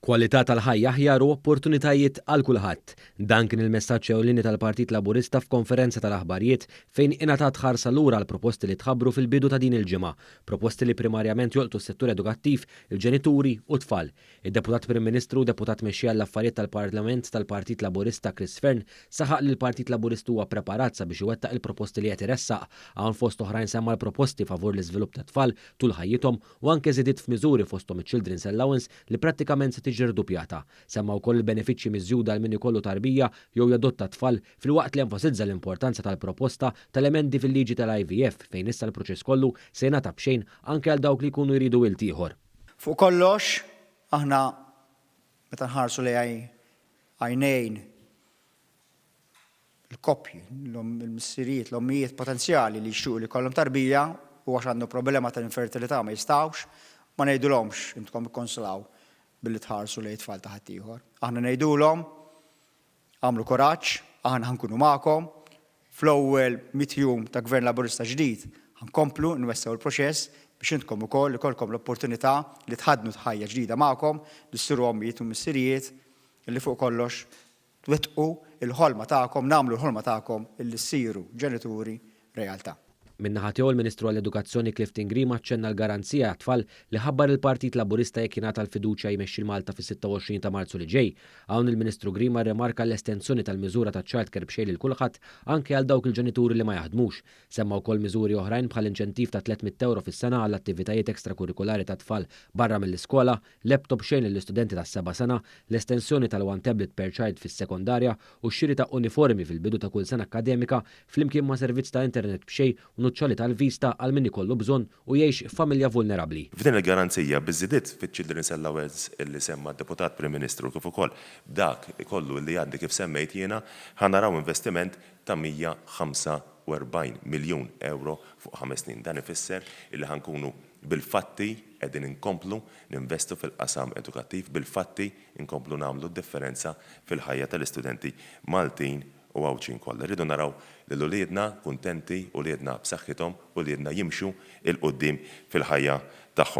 Kwalità tal-ħajja aħjar u opportunitajiet għal kulħadd. Dan kien il-messaġġ ewlieni tal-Partit Laburista f'konferenza tal-aħbarijiet fejn ingħatat ħarsa lura għall-proposti li tħabbru fil-bidu ta' din il-ġimgħa. Proposti li primarjament jolqtu s-settur edukattiv, il-ġenituri u t-tfal. Id-Deputat Prim Ministru u Deputat Mexxej għall-Affarijiet tal-Parlament tal-Partit Laburista Chris Fearne saħaq li l-Partit Laburista huwa ppreparat sabiex iwettaq il-proposti li qed iressaq. Hawn fost oħrajn semma l-proposti favur l-iżvilupp tat-tfal tul ħajjithom u anke żidiet f'miżuri fosthom iċ-Children's Allowance li prattikament se tiġi rduppjata. Semma wkoll il-benefiċċji miżjuda għal min ikollu tarbija jew jadotta t-tfal filwaqt li enfasizza l-importanza tal-proposta tal-emendi fil-liġi tal-IVF fejn issa l-proċess kollu se jingħata b'xejn anke għal dawk li jkunu jridu wild ieħor. Fuq kollox, aħna meta nħarsu lejn għajnejn il-koppji, il-missirijiet, l-ommijiet potenzjali li jixtiequ li jkollhom tarbija u għax għandhom problema ta' infertilità ma jistgħux, ma ngħidulhomx intkom ikkonsolaw billi tħarsu lejn it-tfal ta' ħaddieħor. Aħna ngħidulhom Agħmlu kuraġġ, aħna ħa nkunu magħkom. Fl-ewwel mitt jum ta' Gvern Laburista ġdid ħa nkomplu nwessgħu l-proċess biex intkom ukoll ikollkom l-opportunità li tħaddnu ħajja ġdida magħkom, li ssiru ommijiet u missirijiet, li fuq kollox twettqu l-ħolma tagħkom, nagħmlu l-ħolma tagħkom illi ssiru ġenituri realtà. Min-naħa tiegħu l-Ministru għall-Edukazzjoni Clifton Grima aċċenna l-garanzija għat-tfal li ħabbar il-Partit Laburista jekk jingħata l-fiduċja jmexxi l-Malta fis-26 ta' Marzu li ġej. Hawn il-Ministru Grima rrimarka l-estensjoni tal-miżura taċ-child care b'xejn lil kulħadd anke għal dawk il-ġenituri li ma jaħdmux. Semma wkoll miżuri oħrajn bħal inċentiv ta' 300 ewro fis-sena għall-attivitajiet extrakurrikulari tat-tfal barra mill-iskola, laptop b'xejn lill-istudenti tas-seba' sena, l-estensjoni tal-one tablet per child fis-sekondarja u x-xiri ta' uniformi fil-bidu ta' kull sena akkademika flimkien ma' servizz ta' internet b'xejn u nuċċali tal-vista għal min ikollu bżonn u jgħix f'familja vulnerabbli. F'din il-garanzija, biż-żidiet fiċ-Children's Allowance illi semma d-Deputat Prim Ministru kif ukoll b'dak kollu illi għadni kif semmejt jiena, ħa naraw investiment ta' 145 miljun ewro fuq ħames snin. Dan ifisser illi ħa nkunu Bil-fatti qegħdin inkomplu ninvestu fil-qasam edukattiv, bil-fatti nkomplu nagħmlu d-differenza fil-ħajja tal-istudenti Maltin u Għawdxin kollha. Irridu naraw lil uliedna kuntenti, uliedna b'saħħithom, uliedna jimxu 'l quddiem fil-ħajja tagħhom.